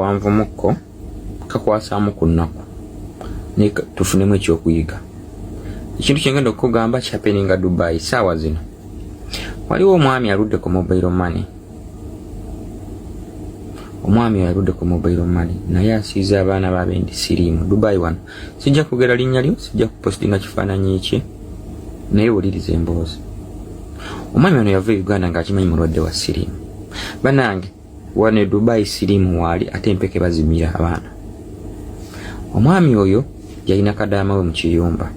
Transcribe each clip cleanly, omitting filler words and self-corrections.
Kawanvumukko kakwasaamu ku nnaku naye tufunemu ekyokuyiga. Ekintu kyengenda okukugamba kyapeninga Dubai saawa zino. Waliwo omwami aludde ku mobile money. Omwami oyo aludde ku mobile money naye asiize abaana babendi siriimu Dubai wano. Sijja kugera linnya lyo, sijja kupostinga kifaananyi kye, naye wuliriza emboozi. Omwami ono yava e Uganda ng'akimanyi mulwadde wa siriimu. Banange wano e Dubai siriimu waali ate empeke bazimira abaana. Omwami oyo yalina kadaama we mu kiyumba.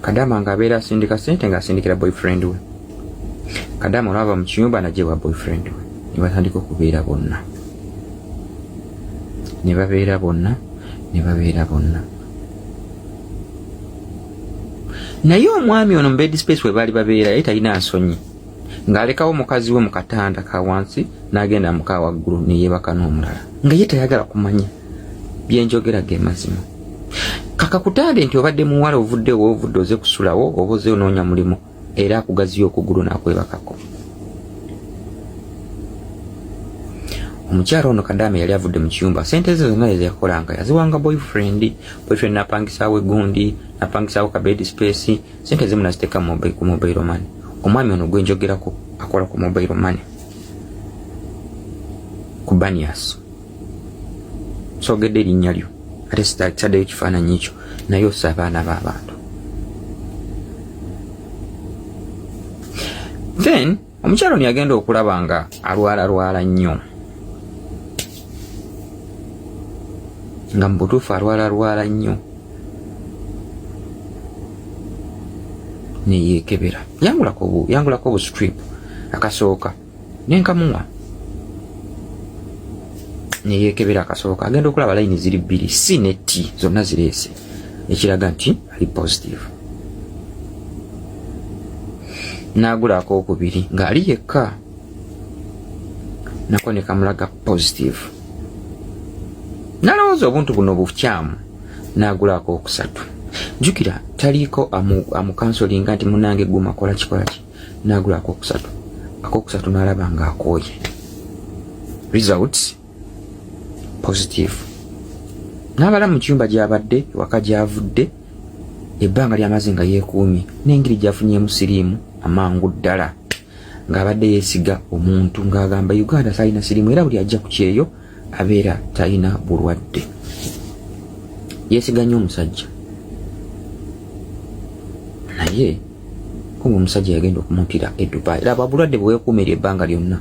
Kadaama ng'abeera asindika ssente ng'asindikira boyfriend we. Kadaama olwava mu kiyumba najja ewa boyfriend we ne batandika okubeera bonna. Ne babeera bonna, ne babeera bonna. Naye omwami ono mu bed space we baali babeera yali talina nsonyi. Ng'alekawo mukazi we mu katanda ka wansi n'agenda mu ka waggulu ne yeebaka n'omulala. Nga ye tayagala kumanya bye njogera ge mazima. Kakakutande nti obadde muwala ovudde w'ovudde oze kusulawo oba oze onoonya mulimu era akugaziya okugulu n'akwebakako. Omukyala ono Kadaama yali avudde mu kiyumba, ssente ze zonna ze yakolanga yaziwanga boyfriend, boyfriend n'apangisaawo eggundi, n'apangisaawo ka bed space, ssente ezimu naziteeka ku mobile money. Omwami ono gwe njogerako akola ku mobile money ku Banias. Soogedde erinnya lyo ate sisaddeyo kifaananyi kyo, naye ossa abaana b'abantu. Then omukyala ono yagenda okulaba nga alwalalwala nnyo, nga mu butuufu alwalalwala nnyo, neyeekebera. Yangulako obu strip akasooka nenkamuwa neyeekebera akasooka, agenda okulaba layini ziri bbiri, C ne T zonna zireese, ekiraga nti ali positive. N'agula akookubiri ng'ali yekka, nako ne kamulaga positive. Nalowooza obuntu buno bukyamu, n'agula akookusatu. Jjukira taliiko amukansolinga nti munnange guma, kola kikola ki. N'agula akookusatu, akookusatu n'alaba ng'akooye, results positive. N'abala mu kiyumba gy'abadde, ewaka gy'avudde, ebbanga ly'amaze nga yeekuumye n'engeri gy'afunyeemu siriimu amangu ddala, ng'abadde yeesiga omuntu ng'agamba Uganda talina siriimu era buli ajja ku kyeyo abeera talina bulwadde. Yeesiga nnyo omusajja, naye kumbe omusajja yagenda okumuttira e Dubai. Laba obulwadde bwe weekuumira ebbanga lyonna,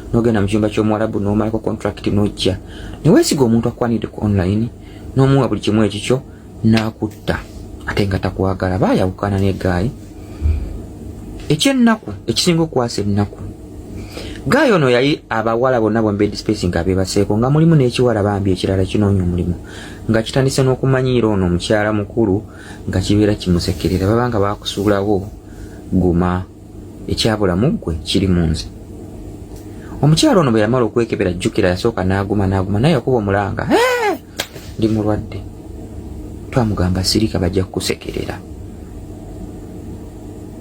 n'ogenda mu kiyumba ky'omuwarabu n'omalako contract n'ojja ne weesiga omuntu akwanidde ku online n'omuwa buli kimu ekikyo n'akutta ate nga takwagala. Baayawukana ne gaayi. Ekyennaku ekisinga okukwasa ennaku, gaayi ono yali abawala bonna bwa bed space nga abeebaseeko, nga mulimu n'ekiwala bambi ekirala kinoonya omulimu nga kitandise n'okumanyiira ono omukyala mukulu, nga kibeera kimusekerera. Baba nga baakusuulawo, guma, ekyabula mu ggwe kiri mu nze. Omukyala ono bwe yamala okwekebera, jjukira yasooka n'aguma n'aguma, naye yakuba omulanga, ndi mulwadde. Twamugamba sirika, bajja kukusekerera,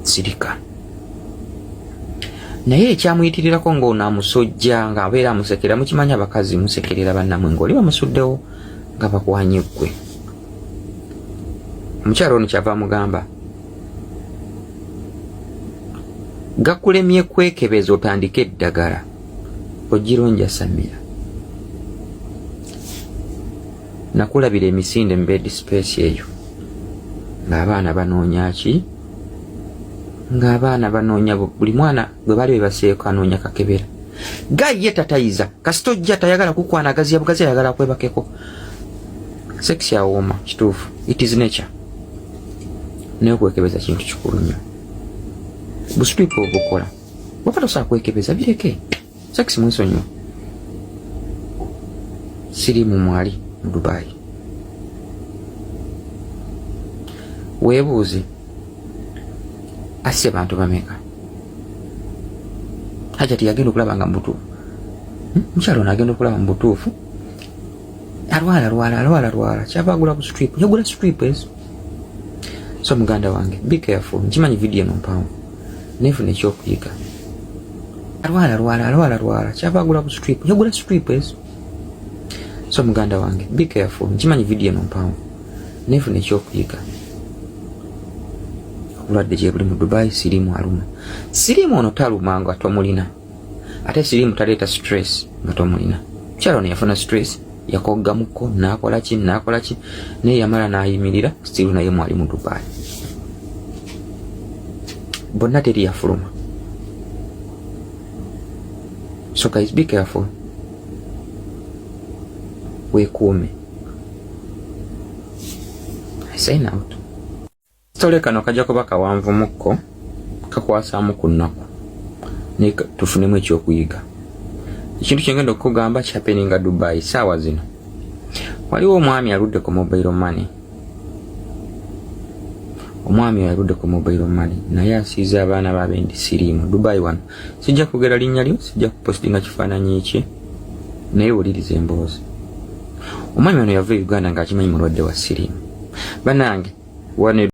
sirika. Naye ekyamuyitirirako ng'ono amusojja ng'abeera amusekerera. Mukimanyi abakazi musekerera bannamwe ng'oli bamusuddewo nga bakwanye ggwe. Omukyala ono kyava amugamba, gakulemye kwekebeza otandike eddagala ogira onjasamira, nakulabira emisinde mu bed space eyo ng'abaana banoonya ki, ng'abaana banoonya, buli mwana gwe baali bebaseeko anoonya kakebera. Gaye tatayiza, kasita ojja tayagala kukwana, agaziya bugazi, ayagala kwebakeko. Sex awooma kituufu, it is nature, naye okwekebeza kintu kikulu nnyo. Busitwipu obukola waba tosobola kwekebeza, bireke, sex mwesonyiwa. Siriimu mwali mu Dubai. Weebuuze asse bantu bameka. Hajati yagenda okulaba nga mubutuufu, mukyalo ono agenda okulaba mu butuufu alwala lwala alwala lwala, kyava agula ku strip, yagula strip ezo. So muganda wange, be careful. Nkimanyi video eno mpanvu, naye funa ekyokuyiga. Alwala lwala alwala lwala, kyava agula ku strip, yagula strip ezo. So muganda wange, be careful. Nkimanyi vidiyo eno mpanvu, naye funa ekyokuyiga. Obulwadde gyebuli mu Dubai. Siriimu aluma. Siriimu ono taluma nga tomulina, ate siriimu taleeta stress nga tomulina. Mukyalo ono yafuna stress, yakoggamuko, nakola ki, nakola ki, naye yamala nayimirira. Still naye mwali mu Dubai, bonna teri yafuluma. So guys, be careful, weekuume. I sign out. Story kano kajja kuba kawanvumukko, kakwasaamu ku nnaku, naye tufunemu ekyokuyiga. Ekintu kyengenda okukugamba kyahappeninga Dubai saawa zino. Waliwo omwami aludde ku mobile money. Omwami oyo aludde ku mobile money, naye asiize abaana babendi siriimu Dubai wano. Sijja kugera linnya lyo, sijja kupostinga kifaananyi kye, naye wuliriza emboozi. Omwami ono yava e Uganda ng'akimanyi mulwadde wa siriimu. Bannange, wano.